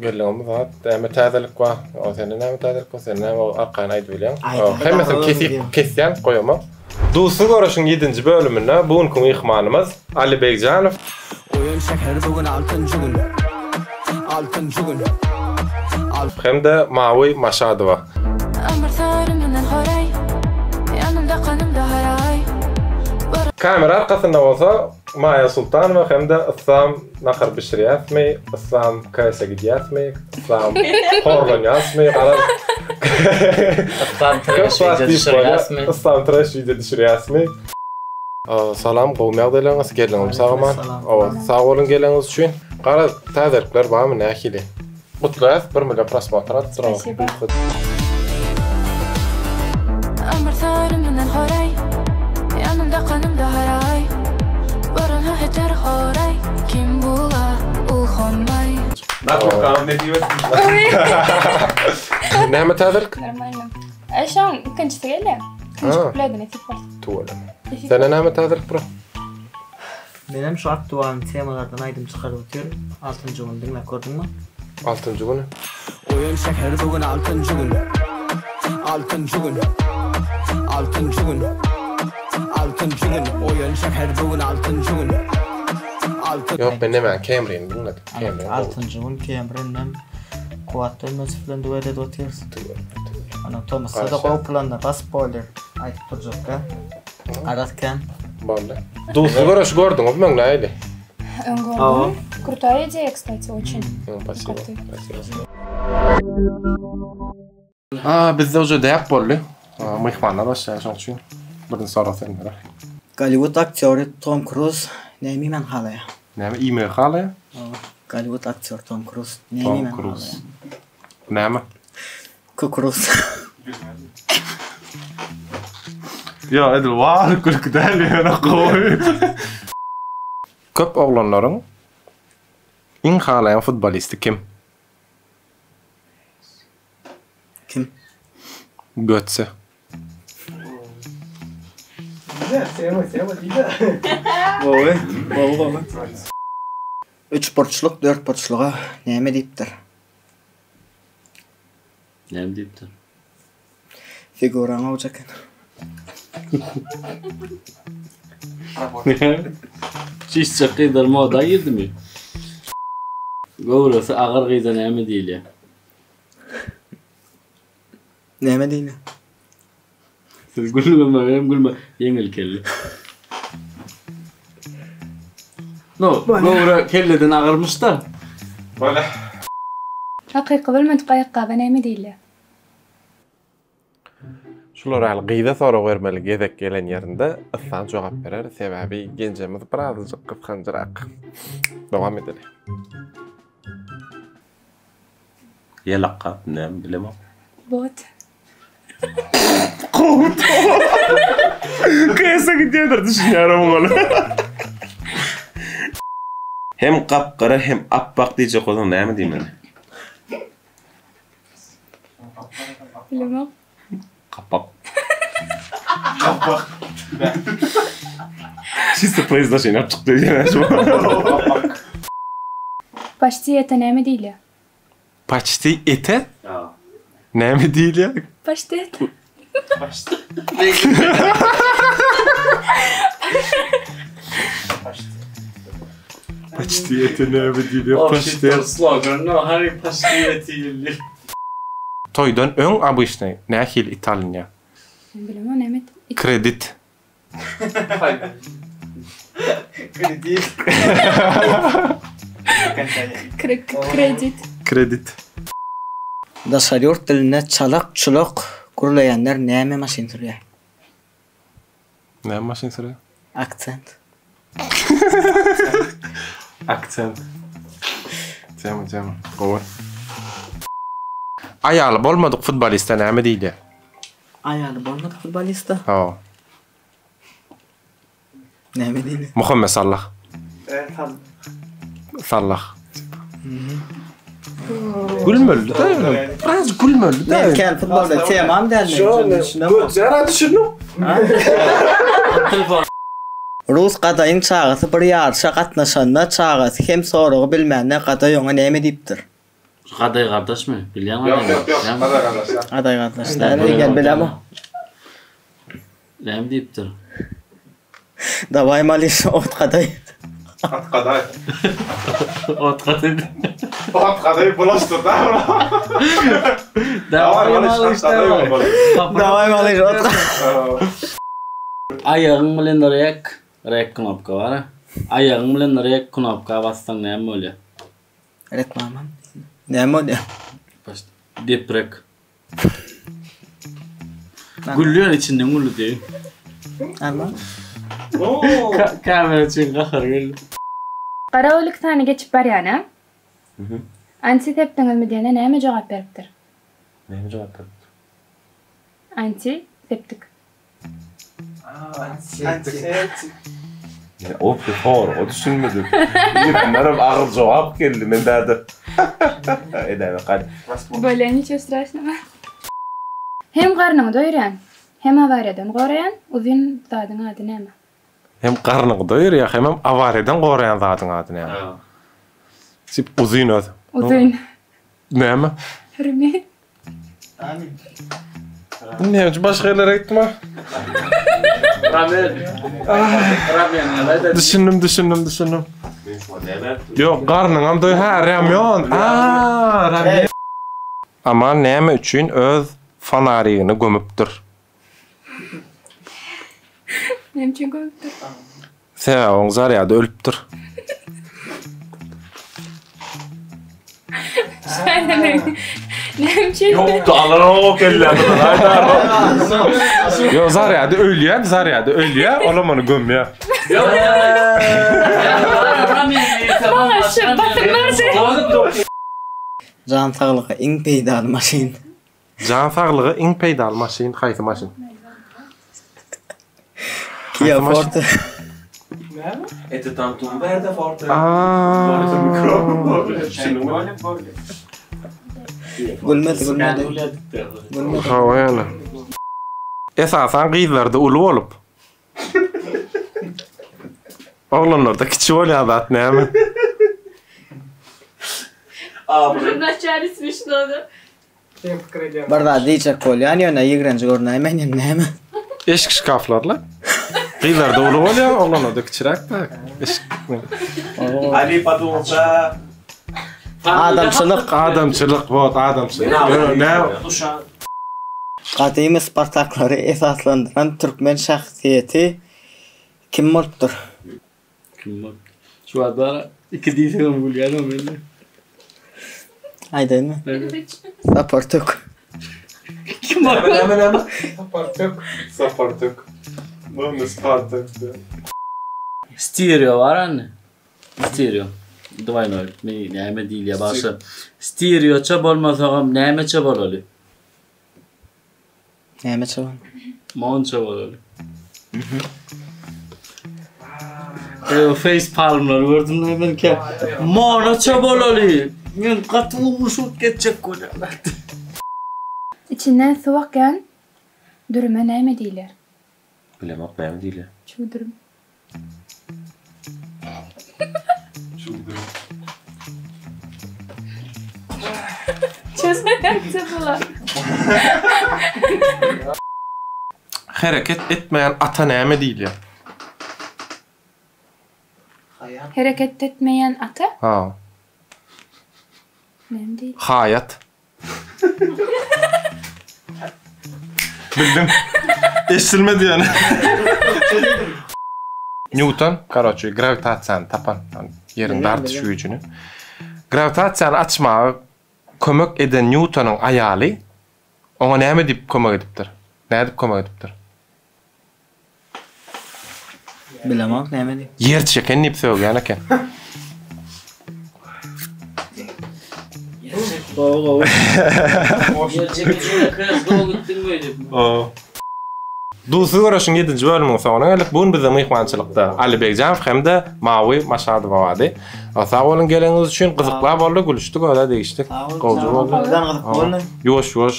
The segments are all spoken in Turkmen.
Geldiňmi zat? Näme täzelik bar? O sende näme täzelik bar? Sen näme arkaýyn aýdyp bilýäň? Hemmesini kesip kesýän goýama. Duzsuz göreşiň ýedinji bölüminde bu günki myhmanymyz Ali Begjanow. Oýun şäheri bu gün altynjy gün. Altynjy gün. Hem-de Mawy Maşadowa. Ömür sörümünden horaý, Ýanymda kanymda haraý. Kamera arkasynda bolsa Maýa Sultanowa hem-de Yslam nahar bişirýäsmi, Yslam KS-e gidýäsmi, Yslam horlanýasmy, garaz Yslam trash wideo düşürýäsmi? Yslam trash wideo düşürýäsmi? Salam, gowumy ýagdaýlaryňyz? Geldiňizmi sag-aman? Hawa, sag boluň geleniňiz üçin. Garaz, täzelikler barmy, nähili? Gutlaýas, bir million prosmotr alypdyr. Spasibo. Ömür sörümünden horaý, Ýanymda kanymda haraý. Boran höheter horaý, Kim bula ulhomay. Nakopkam nesip etsin. Näme täzelik? Normalno. E, şoň ikinjisi gelýär. Ikinji kupledi nesip bolsa. Tüweleme. Sende näme täzelik bro? Menem şu aktualny temalardan aýdym çykaryp otyryn. Altynjy güni diňläp gördüňmi? Altynjy güni. Oýun şäheri bu gün altynjy gün. Altynjy gün. Altynjy gün. Altynjy gün. Oýun şäheri bu gün altynjy gün. Altyn. Ýok men nemäni Kemrini diňledim. Kemrin gowy. Altynjy gün Kemrinden Kuwat Dönmezow bilen duet edip otyrys. Onuň tomusda-da gowy planlar bar spoiler aýdyp durjak däl. Garaz kän. Boldy. Duzly göreşi gördüňizmi öň nähili? Öň gördüm. Krutaya ideya, kstati, oçin. Spasibo. Spasibo. Ha, bizde uje däp boldy. Myhmanlar başlaýar şoň üçin. Birinji sorag sende. Golliwud aktýory Tom Kruz näme iýmän halaýar? Näme iýmegi halaýar? Hawa, Golliwud aktýory Tom Kruz näme iýmän halaýar? Näme? Kukuruz. Ýok, edil wah gülki däl ýöne gowy. Köp oglanlaryň iň halaýan futbolisti kim? Kim? Götze. Gowy, gowy gowy. Üçburçluk dörtburçluga näme diýipdir? Näme diýipdir? Figuraň gowja eken. Çişjek gyzlar moda girdimi? Göwresi agyr gyza näme diýilýär? Näme diýilýär? Siz gülme menem gülme ýeňil kelle. No, göwre kelleden agyrmyş-da. Bolýa. Hakyky bolmadyk aýakgaba näme diýilýär? Şular ýaly gyza sorag bermeli gezek gelen ýerinde Yslam jogap berer, sebäbi genjemiz birazajyk gysganjyrak. Dowam edeli. Ýelakgap näme bilemok. Bot. Kese gidýändir düşünýärin oňa. Hem gap-gara hem apbak diýjek bolsaň näme diýmeli? Bilemok. Kapak. Kapak. Çisto произношение alyp çykdy diýýän şu. Paçti ete näme diýilýär? Paçti ete? Näme diýilýär? Paştet. Paçti ete näme diýilýär? Paştet. Slogan no, hani paçti eti ýylly. Toýdan öň obyçnyý nähili it alynýar? Men bilemok näme it. Kredit. Kredit. Kredit. Kredit. Daşary ýurt dilinde çalak-çulak gürleýänler näme maşyn sürýär? Näme maşyn sürýär? Aksent. Aksent. Tema tema. Gowy. Aýaly bolmadyk futboliste näme diýilýär? Aýaly bolmadyk futboliste? Hawa. Näme diýilýär? Muhammet Sallah. Sallah. Gülmeli-de ýöne. Biraz gülmeli-de. Men kän futbolda temam däl men. Götjara düşündim. Rus gadaýyň çagasy bir ýaryşa gatnaşanda çagasy hem soragy bilmände gadaý oňa näme diýipdir? Şu Gadaý gardaşmy? Bilýäňmi Ýok, ýok, ýok. Gadaý gardaş. Gadaý gardaş däl eýýäm bilemok. Näme diýipdir? Dawaý malyş ot gadaý. Ot gadaý. Ot gadaý. Ot gadaý bulaşdyrdy. Dawaý malyş Dawaý malyş ot gadaý. Aýagyň bilen rek, rek knopka bar. Aýagyň bilen rek knopka bassaň näme bolýar? Reklama. Näme bolýar? Deprek. Gülýär içinden güldi. Arman. Kamera üçin gahar geldi. Garawul iki sany geçip barýana. Antiseptiňizmi diýene näme jogap beripdir? Näme jogap beripdir? Antiseptik. Men o bir soraga düşünmedim. Bundanam agyr jogap geldi. Men bärde edäýmek gaýry. Bolýa niço straşnogo. Hem garnyňy doýurýan, hem awariýadan goraýan uzyn zadyň ady näme? Hem garnyňy doýurýar, hemem awariýadan goraýan zadyň ady näme? Tip uzyn öz. Uzyn. Näme? Remen. Näme üçin başga ýerlere gitdim ha? Ramen. Ramen. Düşündim, düşündim, düşündim. Ýok, garnyňam doý, ha, ramyon. A, ramyon. Aman näme üçin öz fonarigini gömüpdir? Näme üçin gömüpdir? Sebäbi oň zarýady ölüpdir. Näme üçin? Ýokdy alanok kellämi Ýok, zarýady ölýär, zarýady ölýär, olam ony gömýär. Maňa şu basym berdi. Jan saglyga iň peýdaly maşyn. Jan saglyga iň peýdaly maşyn haýsy maşyn? Kia Forte. Näme? Eti tam tum berde Forte. Gülmedi gülmedi. Gülmedi. Hawa ýöne. Esasan gyzlarda uly bolup. Oglanlarda kiçi bolýan zat näme? Wnaçale smişno da. Sen pikir edýäň. Bir zat diýjek bolýan ýöne ýigrenji görünäýmen ýöne näme? Eşik şkaflarla. Gyzlarda uly bolýar, oglanlarda kiçiräk da. Eşik. Ali padulsa. Adamçylyk. Adamçylyk, wot, adamçylyk. Ýöne näme? Gadymy Spartaklary esaslandyran türkmen şahsyýeti kim bolupdyr? Kim bor? Şu wagt bar iki diýsegem gülýänem mende. Aýdaýynmy? Sapar tök. Kim bar? Näme näme? Sapar tök. Sapar tök. Näme Spartak? Stereo bar anne. Stereo. Dwaýnoý. Näme diýilýär başga? Stereoça bolmasagam nämeçe bolaly? Nämeçe bolaly? Monça bolaly. Eý, face palmlary gördüm men ki. Monoça bolaly. Men gaty gumuşup geçjek bolýarlar. Içinden suw akýan dürüme näme diýilýär? Bilemok näme diýilýär? Çüwdürim. Çüwdürim. Çözmeýärse bular. Hereket etmeýän ata näme diýilýär? Hereket etmeýän ata? Ha. Näme diýilýär? Haýat. Bildim. Eşidilmedi ýöne. Nýuton, karoçe, grawitasiýany tapan, ýeriň dartyş güýjüni. Grawitasiýany açmaga kömek eden Nýutonyň aýaly oňa näme diýip kömek edipdir? Nädip kömek edipdir? Bilemok näme diýip. Ýer çeken diýip sögýän eken. Gowy gowy. Ýer çekijine kres gowy gitdiň öýdüp. Duzsuz göreşiň ýedinji bölüminiň soňuna geldik. Bu gün bizde myhmançylykda Ali Begjanow hem-de Mawy Maşadowa bardy. Sag boluň geleniňiz üçin. Gyzykly boldy, gülüşdik, özä degişdik. Gowja boldy. Gyzykly boldy. Ýuwaş-ýuwaş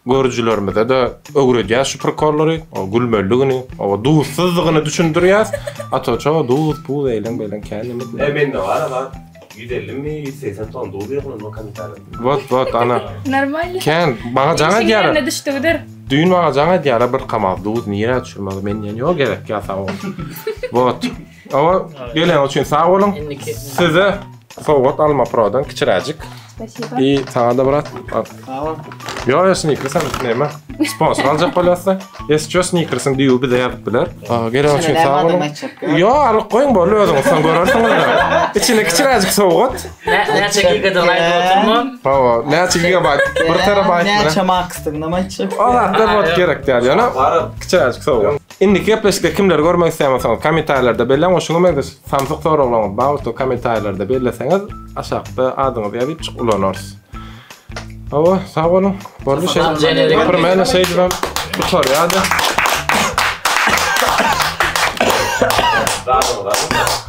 Görüjilerimize-de öwredýäs şu prikollary, gülmelidigini, duzsuzdygyny düşündirýäs. A to ço duz, puz eýleň beýleň kän neme. E mende bar a zat. 150 mi 180 ton duz ýyglan o komentarýa. Wot wot ana. Normalny. Kän maňa jaň Işiň edýärler. ýerine düşdügidir. Düýn maňa jaň edýärler bir kamaz duz nirä düşürmeli men diýen ýok gerek ýa sag bol. Wot. Owa gelen üçin sag boluň. Indiki Size sowgat Alma Pro'dan kiçiräjik. Spasibo. I saňa da brat. Al. Sag bol. Ýo ýo sneakers hem näme? Sponsor aljak bolýarsa. Ýes sneakersiň düýbi bize ýazyp biler. Gelen üçin Içine sag näme boluň. adam aýtjak? Ýo alyp goýuň boldy özüňiz soň görersiňiz. Içine kiçiräjik sowgat. Näçe gigadan aýdyp oturma. Hawa, näçe gigabayt? 1 terabayt mı? Näçe maksdygyny aýtjak. O zatlar bot gerek däl ýöne kiçiräjik sowgat. Indiki gepleşikde kimleri görmek isleýän bolsaňyz kommentariýalarda belläň we şuňa meňzeş samsyk soraglaryňyz bar bolsa kommentariýalarda belleseňiz aşakda adyňyzy ýazyp çyk ulanarys. Hawa, sag boluň. Boldy şeý. Primerne şeýdibem gutarýardy. Zadyňyzy alyň.